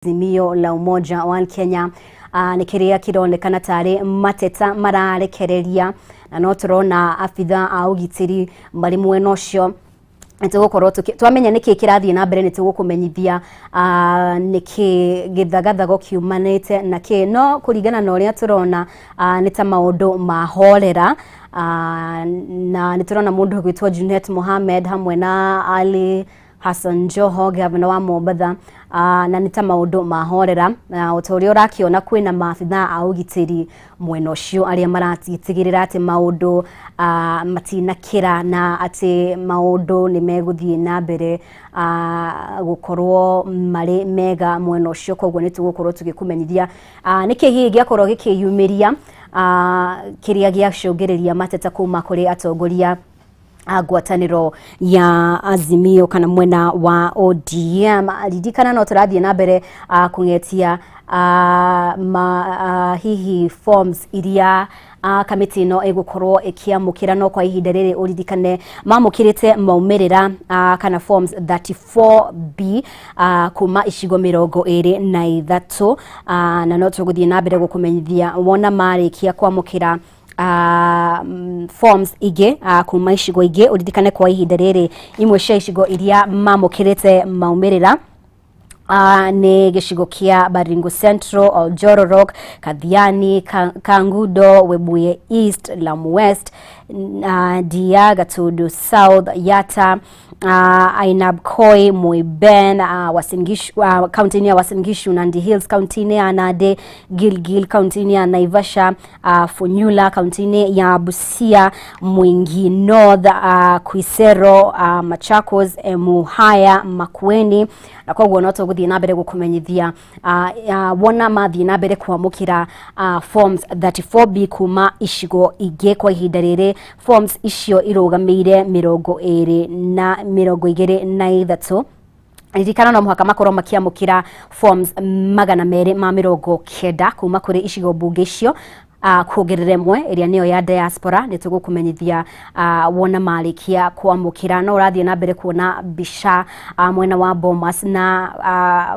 Azimio la Umoja wa Kenya nĩ kĩrĩa kĩronekana tarĩ mateta mararekereria, na no tũrona abitha a ũgitĩri marĩ mwena ũcio. Nĩtũgũkorwo twamenya nĩkĩ kĩrathiĩ na mbere, nĩtũgũkũmenyithia nĩkĩ gĩthagathago kiumanĩte na kĩ. No kũringana na ũrĩa tũrona, nĩ ta maũndũ mahorera, na nĩ tũrona mũndũ ũgwĩtwo Junet Mohamed hamwe na Ali Hassan Joho, gavana wa Mombatha, na nĩ ta maũndũ mahorera. Na o ta ũrĩa ũrakĩona, kwĩna maabitha a ũgitĩri mwena ũcio arĩa maratigĩrĩra atĩ maũndũ matinakĩra na atĩ maũndũ nĩ megũthiĩ na mbere gũkorwo marĩ mega mwena ũcio. Koguo nĩ tũgũkorwo tũgĩkũmenyithia nĩkĩ hihi gĩakorwo gĩkĩyumĩria, kĩrĩa gĩacũngĩrĩria mateta kuma kũrĩ atongoria a ngwatanĩro ya Azimio kana mwena wa ODM. Ririkana no tũrathiĩ na mbere kũng'etia hihi forms iria kamĩtĩ ĩno ĩgũkorwo ĩkĩamũkĩra. No kwa ihinda rĩrĩ, ũririkane mamũkĩrĩte maumĩrĩra kana forms 34B kuma icigo 23, na no tũgũthiĩ na mbere gũkũmenyithia wona marĩkia kwamũkĩra forms ingĩ kuma icigo ingĩ. Ũririkane kwa ihinda rĩrĩ imwe cia icigo iria mamũkĩrĩte maumĩrĩra nĩ gĩcigo kĩa Baringo Central, Oljororok, Kathiani, Kangundo, Webuye East, Lamu West, Dia, Gatundu South, Yatta, Ainabkoi, Moiben, Uasin Gishu, kaunti ya Uasin Gishu, Nandi Hills, kaunti ya Nandi, Gilgil, kaunti ya Naivasha, Funyula, kaunti ya Busia, Mwingi North, Khwisero, Machakos, Emuhaya, Makueni. Na koguo no tũgũthiĩ na mbere gũkũmenyithia wona mathiĩ na mbere kwamũkĩra forms 34B kuma icigo ingĩ. Kwa ihinda rĩrĩ forms icio irũgamĩire mĩrongo ĩrĩ na 23. Ririkana no mũhaka makorwo makĩamũkĩra forms 290 kuma kũrĩ icigo mbunge icio, kuongerera ĩmwe ĩrĩa nĩyo ya diaspora. Nĩ tũgũkũmenyithia wona marĩkia kwamũkĩra. No ũrathiĩ na mbere kuona mbica mwena wa Bomas, na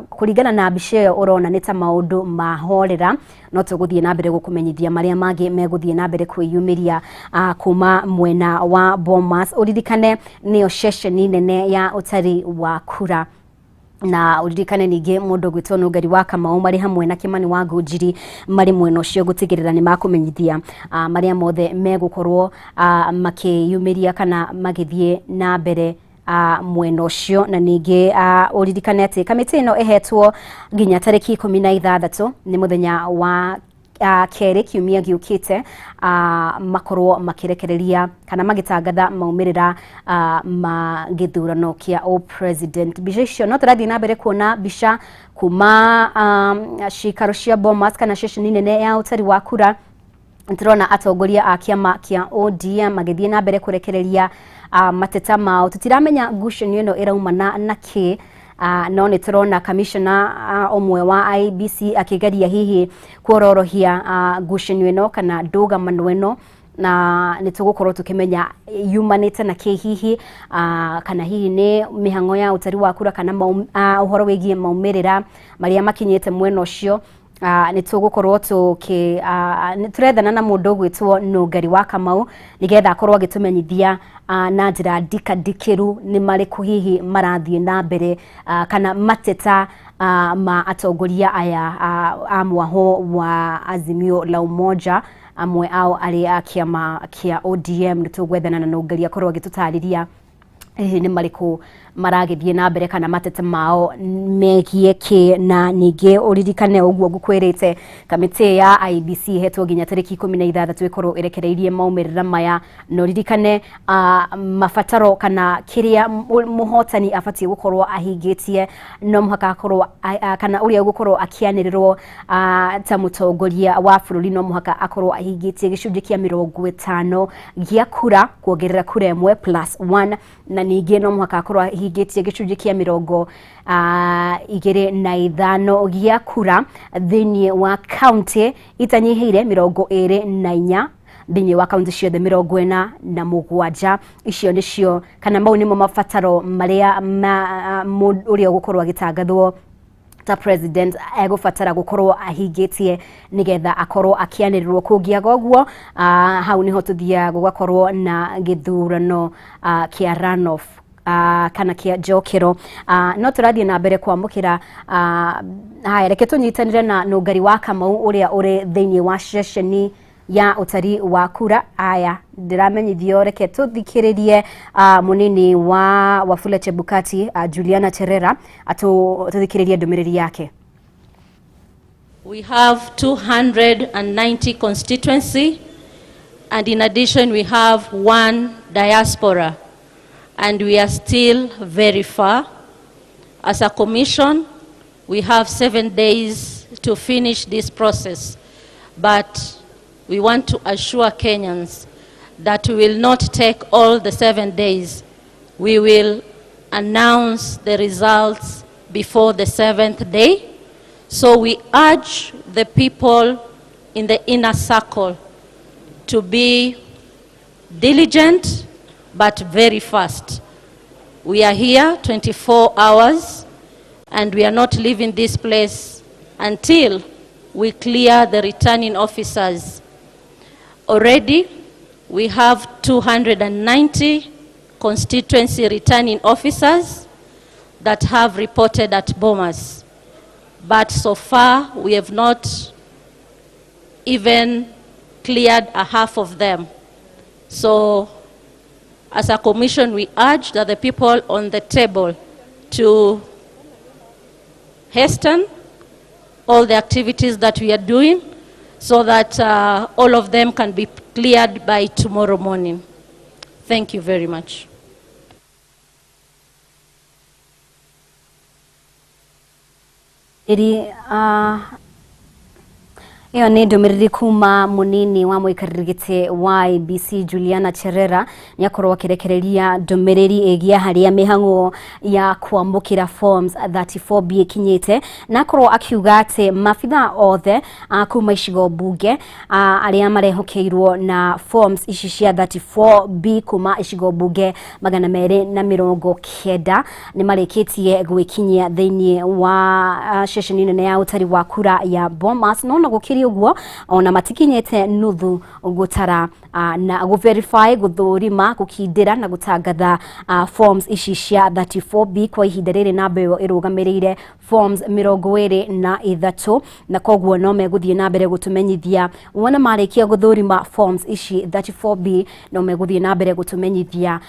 kũringana na mbica ĩyo ũrona nĩ ta maũndũ mahorera. No tũgũthiĩ na mbere gũkũmenyithia marĩa mangĩ megũthiĩ na mbere kwĩyumĩria kuma mwena wa Bomas. Ũririkane nĩyo ceceni nene ya ũtari wa kura, na ũririkane ningĩ mũndũ ũgwĩtwo Nũngari wa Kamau marĩ hamwe na Kimani wa Ngũnjiri marĩ mwena ũcio gũtigĩrĩra nĩ makũmenyithia marĩa mothe megũkorwo makĩyumĩria kana magĩthiĩ na mbere mwena ũcio. Na ningĩ ũririkane atĩ kamĩtĩ ĩno ĩhetwo nginya tarĩki 16, nĩ mũthenya wa kerĩ kiumia gĩũkĩte, makorwo makĩrekereria kana magĩtangatha maumĩrĩra ma gĩthurano kĩa o president. Mbica icio, no tũrathiĩ na mbere kuona mbica kuma cikaro cia Bomas kana ceceni nene ya ũtari wa kura. Tũrona atongoria a kĩama kĩa ODM magĩthiĩ na mbere kũrekereria mateta mao. Tũtiramenya ngucanio ĩno ĩraumana na kĩ, no nĩ tũrona kamishona ũmwe wa IEBC akĩgeria hihi kuororohia ngucanio ĩno kana ndũgamano ĩno, na nĩ tũgũkorwo tũkĩmenya yumanĩte na kĩ hihi, kana hihi nĩ mĩhang'o ya ũtari wa kura kana ũhoro wĩgiĩ maumĩrĩra marĩa makinyĩte mwena ũcio. Nĩ tũgũkorwo tũkĩ nĩ tũrethana na mũndũ ũgwĩtwo Nũngari wa Kamau nĩgetha akorwo agĩtũmenyithia na njĩra ndikandikĩru nĩ marĩkũ hihi marathiĩ na mbere, kana mateta ma atongoria aya a mwaho wa Azimio la Umoja, amwe ao arĩ a kĩama kĩa ODM. Nĩ tũgwethana na Nũngari akorwo agĩtũtarĩria hihi nĩ marĩkũ maragĩthiĩ na mbere kana mateta mao megiĩ kĩ. Na ningĩ ũririkane ũguo ngũkwĩrĩte, kamĩtĩ ya IEBC ĩhetwo nginya tarĩki 16 ĩkorwo ĩrekereirie maumĩrĩra maya. Na ũririkane mabataro kana kĩrĩa mũhotani abatiĩ gũkorwo ahingĩtie, no mũhaka akorwo kana ũrĩa ũgũkorwo akĩanĩrĩrwo ta mũtongoria wa bũrũri no mũhaka akorwo ahingĩtie gĩcunjĩ kĩa 50 gĩa kura kuongerera kura ĩmwe, plus one. Na ningĩ no mũhaka akorwo ahingĩtie gĩcunjĩ kĩa 25 gĩa kura thĩinĩ wa kaunti itanyihĩire 24 thĩinĩ wa kaunti ciothe 47. Icio nĩcio kana mau nĩmo mabataro marĩa ũrĩa ũgũkorwo agĩtangathwo Ta president egũbatara gũkorwo ahingĩtie nĩgetha akorwo akĩanĩrĩrwo. Kũngĩaga ũguo, hau nĩho tũthiaga gũgakorwo na gĩthurano kĩa runoff kana kĩa njokero. No tũrathiĩ na mbere kwamũkĩra. Haya, reke tũnyitanĩre na Nũngari wa Kamau ũrĩa ũrĩ thĩinĩ wa ceceni ya ũtari wa kura. Aya, ndĩramenyithio reke tũthikĩrĩrie mũnini wa Wafula Chebukati, Juliana Cherera, tũthikĩrĩrie ndũmĩrĩri yake. We have 290 constituency, and in addition we have one diaspora, and we are still very far. As a commission, we have 7 days to finish this process, but we want to assure Kenyans that we will not take all the 7 days. We will announce the results before the seventh day. So we urge the people in the inner circle to be diligent but very fast. We are here 24 hours and we are not leaving this place until we clear the returning officers. Already, we have 290 constituency returning officers that have reported at Bomas. But so far, we have not even cleared a half of them. So, as a commission, we urge that the people on the table to hasten all the activities that we are doing so that all of them can be cleared by tomorrow morning. Thank you very much. Ĩri ĩyo nĩ ndũmĩrĩri kuma mũnini wa mũikarĩri gĩtĩ wa IEBC, Juliana Cherera. Nĩ akorwo akĩrekereria ndũmĩrĩri ĩgiĩ harĩa mĩhang'o ya kwamũkĩra forms 34B ĩkinyĩte, na akorwo akiuga atĩ maabitha othe kuma icigo mbunge arĩa marehokeirwo na forms ici cia 34B kuma icigo mbunge 290 nĩ marĩkĩtie gwĩkinyia thĩinĩ wa ceceni nene ya ũtari wa kura ya Bomas. No ona gũkĩrĩ ũguo, ona matikinyĩte nuthu gũtara na gũ-verify, gũthũrima, gũkindĩra na gũtangatha forms ici cia 34B. Kwa ihinda rĩrĩ namba ĩyo ĩrũgamĩrĩire forms 23, na koguo no megũthiĩ na mbere gũtũmenyithia wona marĩkia gũthũrima forms ici 34B. No megũthiĩ na mbere gũtũmenyithia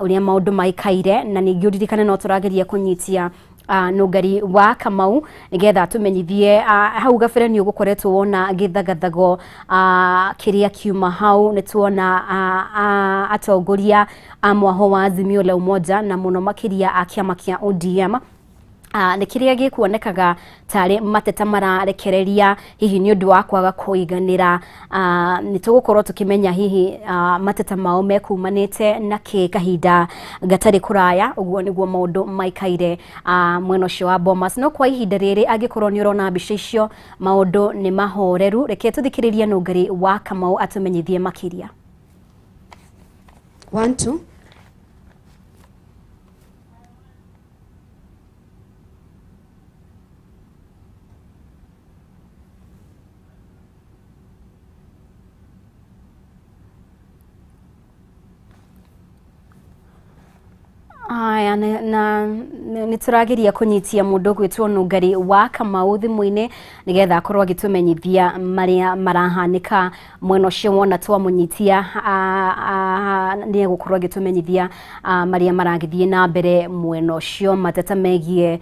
ũrĩa maũndũ maikaire. Na ningĩ ũririkane no tũrageria kũnyitia Nũngari wa Kamau nĩgetha tũmenyithie. Hau gabere nĩ ũgũkoretwo wona gĩthagathago kĩrĩa kiuma hau. Nĩ tuona atongoria a mwaho wa Azimio la Umoja na mũno makĩria a kĩama kĩa ODM, nĩ kĩrĩa gĩkuonekaga tarĩ mateta mararekereria hihi nĩ ũndũ wa kwaga kũiganĩra. Nĩ tũgũkorwo tũkĩmenya hihi mateta mao mekumanĩte na kĩ kahinda gatarĩ kũraya. Ũguo nĩguo maũndũ maikaire mwena ũcio wa Bomas. No kwa ihinda rĩrĩ, angĩkorwo nĩ ũrona mbica icio, maũndũ nĩ mahoreru. Reke tũthikĩrĩrie Nũngari wa Kamau atũmenyithie makĩria. One, two. Aya, na nĩ tũrageria kũnyitia mũndũ ũgwĩtwo Nũngari wa Kamau thimũ-inĩ nĩgetha akorwo agĩtũmenyithia marĩa marahanĩka mwena ũcio. Wona twamũnyitia, nĩ egũkorwo agĩtũmenyithia marĩa maragĩthiĩ na mbere mwena ũcio, mateta megiĩ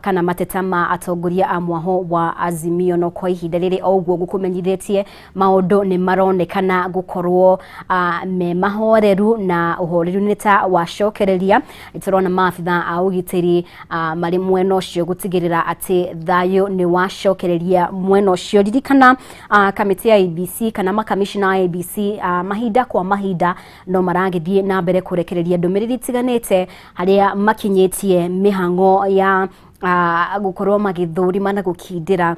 kana mateta ma atongoria a mwaho wa Azimio. No kwa ihinda rĩrĩ, o ũguo gũkũmenyithĩtie, maũndũ nĩ maronekana gũkorwo me mahoreru na ũhoreru nĩ ta wacokereria. Nĩ tũrona maabitha a ũgitĩri marĩ mwena ũcio gũtigĩrĩra atĩ thayũ nĩ wacokereria mwena ũcio. Ririkana kamĩtĩ ya IEBC kana makamishna a IEBC mahinda kwa mahinda no maragĩthiĩ na mbere kũrekereria ndũmĩrĩri itiganĩte harĩa makinyĩtie mĩhang'o ya gũkorwo magĩthũrima na gũkindĩra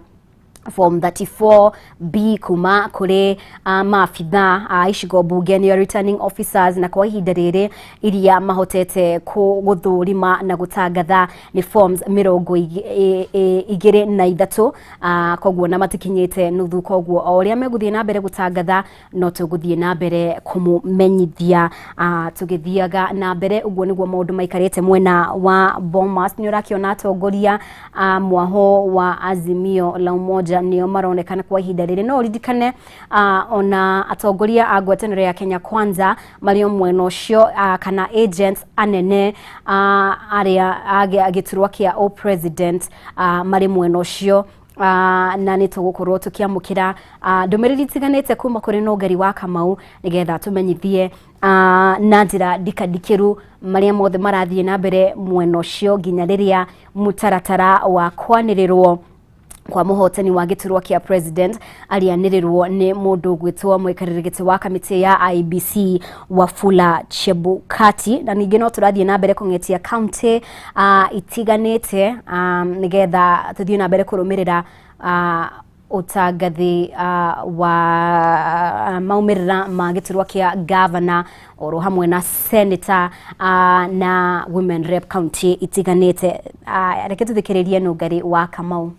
Form 34B kuma kuri maabitha a icigo mbunge nĩo returning officers, na kwa ihinda rĩrĩ iria mahotete gũthũrima na gũtangatha nĩ forms 23, koguo na matikinyĩte nuthu, koguo o ũrĩa megũthiĩ na mbere gũtangatha no tũgũthiĩ na mbere kũmũmenyithia tũgĩthiaga na mbere. Ũguo nĩguo maũndũ maikarĩte mwena wa Bomas. Nĩ ũrakĩona atongoria a mwaho wa Azimio la Umoja nĩo maronekana kwa ihinda rĩrĩ. No ũririkane ona atongoria a ngwatanĩro ya Kenya Kwanza marĩ o mwena ũcio, kana agents anene arĩa a gĩturwa kĩa o president marĩ mwena ũcio, na nĩ tũgũkorwo tũkĩamũkĩra ndũmĩrĩri itiganĩte kuma kũrĩ Nũngari wa Kamau nĩgetha tũmenyithie na njĩra ndikandikĩru marĩa mothe marathiĩ na mbere mwena ũcio nginya rĩrĩa mũtaratara wa kwanĩrĩrwo kwa mũhotani wa gĩturwa kĩa president arianĩrĩrwo nĩ mũndũ ũgwĩtwo mũikarĩri gĩtĩ wa kamĩtĩ ya IEBC Wafula Chebukati. Na ningĩ no tũrathiĩ na mbere kũng'etia county itiganĩte nĩgetha tũthiĩ na mbere kũrũmĩrĩra ũtangathi wa maumĩrĩra ma gĩturwa kĩa governor oro hamwe na senator na women rep county itiganĩte. Reke tũthikĩrĩrie Nũngari wa Kamau.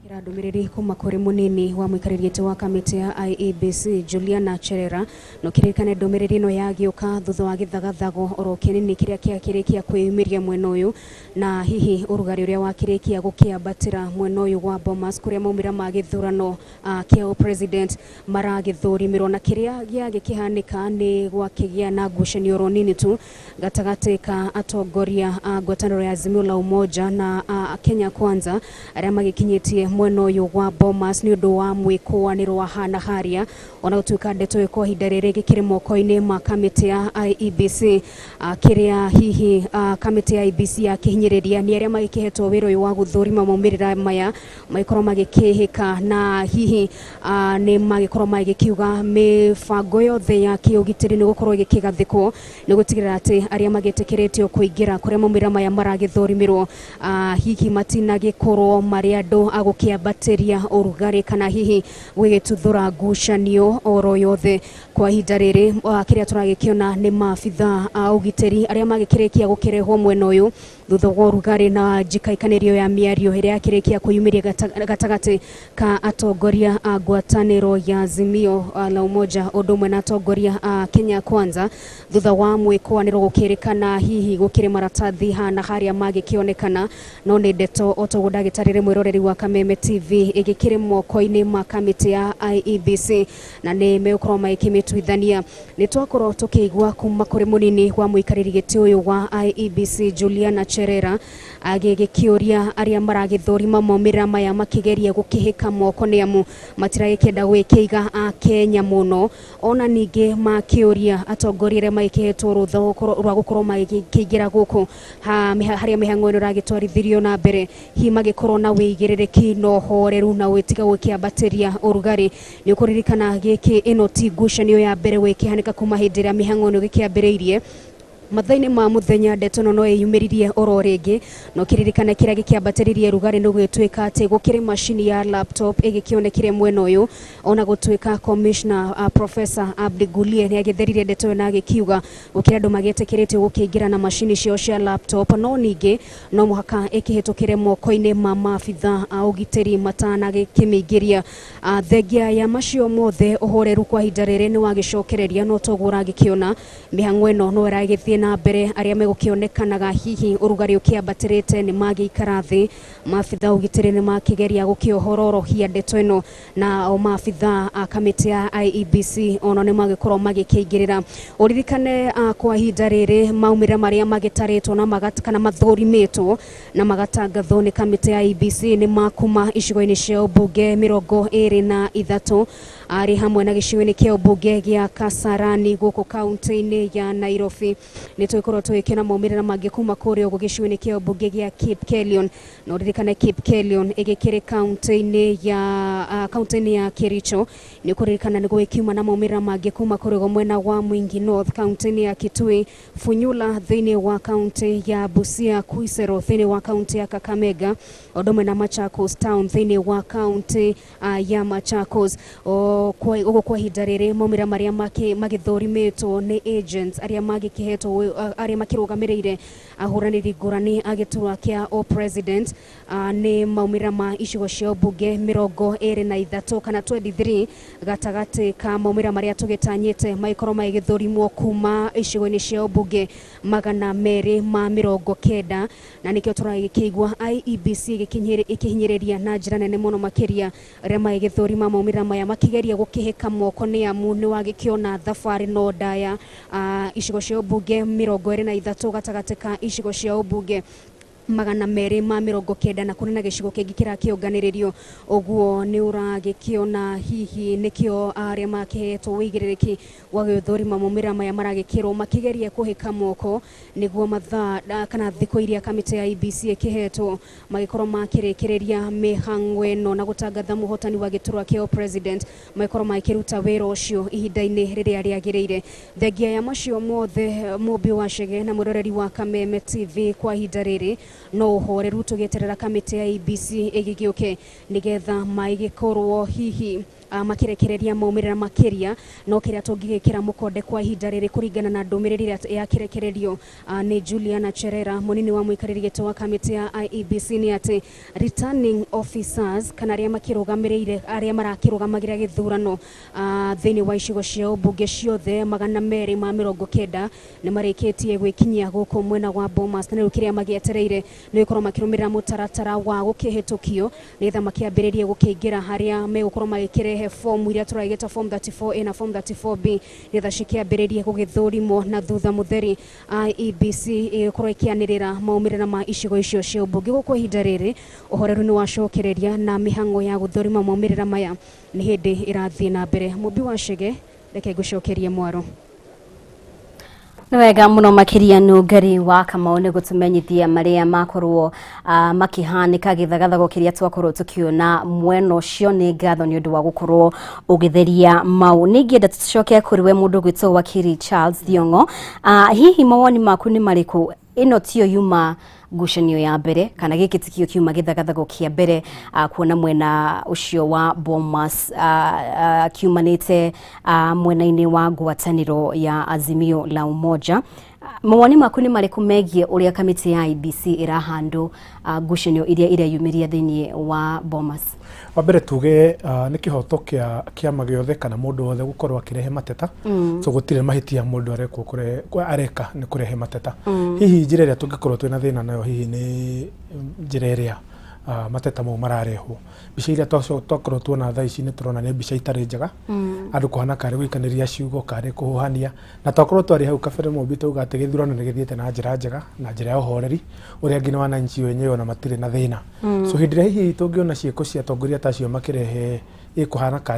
Ira ndũmĩrĩri kuma kũrĩ mũnini wa mũikarĩri gĩtĩ wa kamĩtĩ ya IEBC Juliana Cherera. No kĩririkane ndũmĩrĩri ĩno yagĩũka thutha wa gĩthagathago oro kĩnini kĩrĩa kĩakĩrĩkia kwĩyumĩria mwena ũyũ, na hihi ũrugarĩ ũrĩa wakĩrĩkia gũkĩambatĩra mwena ũyũ wa Bomas kũrĩa maumĩra ma gĩthurano kĩa president maragĩthũrimĩrwo, na kĩrĩa gĩagĩkĩhanĩka nĩ gwakĩgĩa na ngucanio oro nini tu gatagatĩ ka atongoria a ngwatanĩro ya Azimio la Umoja na Kenya Kwanza arĩa magĩkinyĩtie mwena ũyũ wa Bomas nĩ ũndũ wa mwĩkũanĩro wa hana haria. Ona gũtuĩka ndeto ĩyo kwa ihinda rĩrĩ gĩkĩrĩ moko-inĩ ma kamĩtĩ ya IEBC, kĩrĩa hihi kamĩtĩ ya IEBC yakĩhinyĩrĩria nĩ arĩa magĩkĩhetwo wĩra ũyũ wa gũthũrima maumĩrĩra maya magĩkorwo magĩkĩhĩka, na hihi nĩ magĩkorwo magĩkiuga mĩbango yothe ya kĩũgitĩri nĩ gũkorwo ĩgĩkĩgathĩkwo nĩ gũtigĩrĩra atĩ arĩa magĩtĩkĩrĩtio kũingĩra kũrĩa maumĩrĩra maya maragĩthũrimĩrwo hihi matinagĩkorwo marĩ andũ a gũkĩambatĩria ũrugarĩ kana hihi gwĩgĩtuthũra ngucanio oro yothe. Kwa ihinda rĩrĩ kĩrĩa tũragĩkĩona nĩ maabitha a ũgitĩri arĩa magĩkĩrĩkia gũkĩrehwo mwena ũyũ thutha wa ũrugarĩ na njikaikanĩrio ya mĩario ĩrĩa yakĩrĩkia kwĩyumĩria gatagatĩ ka atongoria a ngwatanĩro ya Azimio la Umoja ũndũ ũmwe na atongoria a Kenya Kwanza thutha wa mwĩkũanĩro gũkĩrĩkana hihi gũkĩrĩ maratathi hana harĩa magĩkĩonekana. No nĩ ndeto o toguo ndagĩtarĩ mwĩroreri wa Kameme TV ĩgĩkĩrĩ moko-inĩ ma kamĩtĩ ya IEBC na nĩ megũkorwo magĩkĩmĩtuithania. Nĩ twakorwo tũkĩigua kuma kũrĩ mũnini wa mũikarĩri gĩtĩ ũyũ wa IEBC Juliana Cherera agĩgĩkĩũria arĩa maragĩthũrima maumĩrĩra maya makĩgeria gũkĩhĩka moko nĩ amu matiragĩkĩenda gwĩkĩiga a Kenya mũno. Ona ningĩ makĩũria atongoria arĩa magĩkĩhetwo rũtha rwa gũkorwo magĩkĩingĩra gũkũ harĩa mĩhang'o ĩno ĩragĩtwarithirio na mbere hihi magĩkorwo na wĩigĩrĩrĩki na ũhoreru na gwĩtiga gwĩkĩambatĩria ũrugarĩ. Nĩ ũkũririkana gĩkĩ ĩno ti ngucanio ya mbere gwĩkĩhanĩka kuma hĩndĩ ĩrĩa mĩhang'o ĩno ĩgĩkĩambĩrĩirie. Mathaa-inĩ ma mũthenya ndeto ĩno no ĩyumĩririe oro rĩngĩ, no kĩririkane kĩrĩa gĩkĩambatĩririe rugarĩ nĩ gwĩtuĩka atĩ gũkĩrĩ macini ya laptop ĩgĩkĩonekire mwena ũyũ. Ona gũtuĩka commissioner Professor Abdi Gulie nĩ agĩtheririe ndeto ĩyo na agĩkiuga gũkĩrĩ andũ magĩtĩkĩrĩtio gũkĩingĩra na macini ciao cia laptop, no ningĩ no mũhaka ĩkĩhĩtũkĩre moko-inĩ ma maabitha a ũgitĩri matanagĩkĩmĩingĩria. Thengia ya macio mothe ũhoreru kwa ihinda rĩrĩ nĩ wagĩcokereria, no toguo ũragĩkĩona mĩhang'o ĩno no ĩragĩthiĩ na mbere. Arĩa megũkĩonekanaga hihi ũrugarĩ ũkĩambatĩrĩte nĩ magĩikara thĩ, maabitha ũgitĩri nĩ makĩgeria gũkĩohororohia ndeto ĩno, na o maabitha a kamĩtĩ ya IEBC ona nĩ magĩkorwo magĩkĩingĩrĩra. Ũririkane kwa ihinda rĩrĩ maumĩrĩra marĩa magĩtarĩtwo na kana mathũrimĩtwo na magatangathwo nĩ kamĩtĩ ya IEBC nĩ makuma icigo-inĩ cia ũmbunge 23 arĩ hamwe na gĩcigo-inĩ kĩa ũmbunge gĩa Kasarani gũkũ kaunti-inĩ ya Nairobi. Nĩ tũgĩkorwo tũgĩkĩona maumĩrĩra mangĩ kuma kũrĩa ũguo gĩcigo-inĩ kĩa mbunge gĩa Kipkelion. Na ũririkane Kipkelion ĩgĩkĩrĩ kaunti-inĩ ya Kericho. Nĩ ũkũririkana nĩ gũgĩkiuma na maumĩrĩra mangĩ kuma kũrĩa ũguo mwena wa Mwingi North, kaunti-inĩ ya Kitui, Funyula thĩinĩ wa kaunti ya Busia, Kuisero thĩinĩ wa kaunti ya Kakamega, ũndũ ũmwe na Machakos Town thĩinĩ wa kaunti ya Machakos. Ũguo kwa ihinda rĩrĩ maumĩrĩra marĩa magĩthũrimĩtwo nĩ agents arĩa magĩkĩhetwo, arĩa makĩrũgamĩrĩire ahũranĩri ngũrani a gĩturwa kĩa o president, nĩ maumĩrĩra ma icigo cia mbunge 23 kana 23 gatagatĩ ka maumĩrĩra marĩa tũgĩtanyĩte magĩkorwo magĩgĩthũrimwo kuma icigo-inĩ cia mbunge 290. Na nĩkĩo tũragĩkĩigua IEBC ĩkĩhinyĩrĩria na njĩra nene mũno makĩria arĩa magĩgĩthũrima maumĩrĩra maya, makĩgeria gũkĩhĩka moko, nĩ amu nĩ wagĩkĩona thabarĩ no ndaya. Icigo cia ũmbunge 23 gatagatĩ ka icigo cia ũmbunge 290, na kũrĩ na gĩcigo kĩngĩ kĩrakĩonganĩrĩrio. Ũguo nĩ ũragĩkĩona hihi nĩkĩo arĩa makĩhetwo wĩigĩrĩrĩki wa gũthũrima maumĩrĩra maya maragĩkĩrwo makĩgeria kũhĩka moko nĩguo mathaa kana thikũ iria kamĩtĩ ya IEBC ĩkĩhetwo magĩkorwo makĩrĩkĩrĩria mĩhang'o ĩno na gũtangatha mũhotani wa gĩturwa kĩa president, magĩkorwo magĩkĩruta wĩra ũcio ihinda-inĩ rĩrĩa rĩagĩrĩire. Thengia ya macio mothe, Mũmbi wa Chege na mwĩroreri wa Kameme TV, kwa ihinda rĩrĩ no ũhoreru tũgĩeterera kamĩtĩ ya IEBC ĩgĩgĩũke nĩgetha magĩkorwo hihi makĩrekereria maumĩrĩra makĩria. No kĩrĩa tũngĩgĩkĩra mũkonde kwa ihinda rĩrĩ kũringana na ndũmĩrĩri ĩrĩa yakĩrekererio nĩ Juliana Cherera, mũnini wa mũikarĩri gĩtĩ wa kamĩtĩ ya IEBC, nĩ atĩ returning officers kana arĩa makĩrũgamĩrĩire, arĩa marakĩrũgamagĩra gĩthurano thĩinĩ wa icigo cia ũmbunge ciothe 290 nĩ marĩkĩtie gwĩkinyia gũkũ mwena wa Bomas, na rĩu kĩrĩa magĩetereire nĩ gũkorwo makĩrũmĩrĩra mũtaratara wa gũkĩhĩtũkio nĩgetha makĩambĩrĩrie gũkĩingĩra harĩa megũkorwo magĩkĩrehe fomu iria tũragĩta form 34A na form 34B nĩgetha cikĩambĩrĩrie gũgĩthũrimwo, na thutha mũtheri IEBC ĩgĩkorwo ĩkĩanĩrĩra maumĩrĩra ma icigo icio cia ũmbunge. Gũkũ ihinda rĩrĩ ũhoreru nĩ wacokereria na mĩhang'o ya gũthũrima maumĩrĩra maya nĩ hĩndĩ ĩrathiĩ na mbere. Mũmbi wa Chege, reke ngũcokerie mwaro. Nĩ wega mũno makĩria, Nũngari wa Kamau, nĩ gũtũmenyithia marĩa makorwo makĩhanĩka gĩthagathago kĩrĩa twakorwo tũkĩona mwena ũcio. Nĩ ngatho nĩ ũndũ wa gũkorwo ũgĩtheria mau. Nĩ ingĩenda tũcoke kũrĩ we mũndũ gwĩtwo wakiri Charles Thiong'o. Hihi mawoni maku nĩ marĩkũ? Ĩno tiyo yuma ngucanio ya mbere, kana gĩkĩ tikio kiuma gĩthagathago kĩa mbere kuona mwena ũcio wa Bomas kiumanĩte mwena-inĩ wa ngwatanĩro ya Azimio la Umoja. Mawoni maku nĩ marĩkũ megiĩ ũrĩa kamĩtĩ ya IEBC ĩrahandũ ngucanio iria ireyumĩria thĩinĩ wa Bomas? Wa mbere tuge nĩ kĩhoto kĩa kĩama gĩothe kana mũndũ wothe gũkorwo akĩrehe mateta. So gũtirĩ mahĩtia mũndũ arekwo areka nĩ kũrehe mateta. Hihi njĩra ĩrĩa tũngĩkorwo twĩna thĩna nayo hihi nĩ njĩra ĩrĩa mateta mau mararehwo. Mbica iria twakorwo tuona thaa ici nĩ tũrona nĩ mbica itarĩ njega, andũ kũhana karĩ gũikanĩria ciugo, karĩ kũhuhania. Na twakorwo twarĩ hau kabere, Mũmbi, tauga atĩ gĩthurano nĩ gĩthiĩte na njĩra njega na njĩra ya ũhoreri ũrĩa nginya wananchi wenyewe ona matirĩ na thĩna. So hĩndĩ ĩrĩa hihi tũngĩona ciĩko cia atongoria ta acio makĩrehe ĩkũhana karĩ